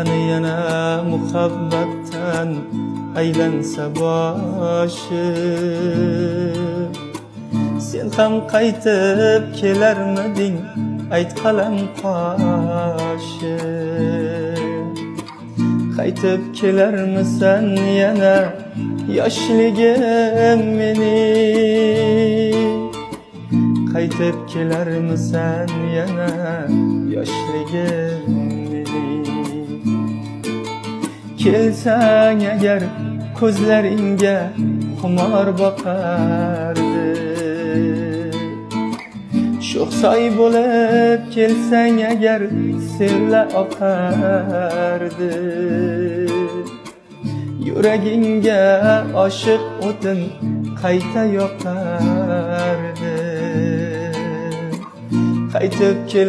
Qani yana muhabbatdan aylansa boshi. Sen ham qaytib kelarmiding, ayt, qalam qoshi? Qaytib kelarmisan yana, yoshligim mening? Qaytib kelarmisan yana, yoshligim mening? Kelsang agar, ko'zlaringga xumor boqardi. Sho'xsoy bo'lib kelsang agar, sella oqardi. Yuragingga oshiq o'tin qayta yoqardi. Qaytib kel.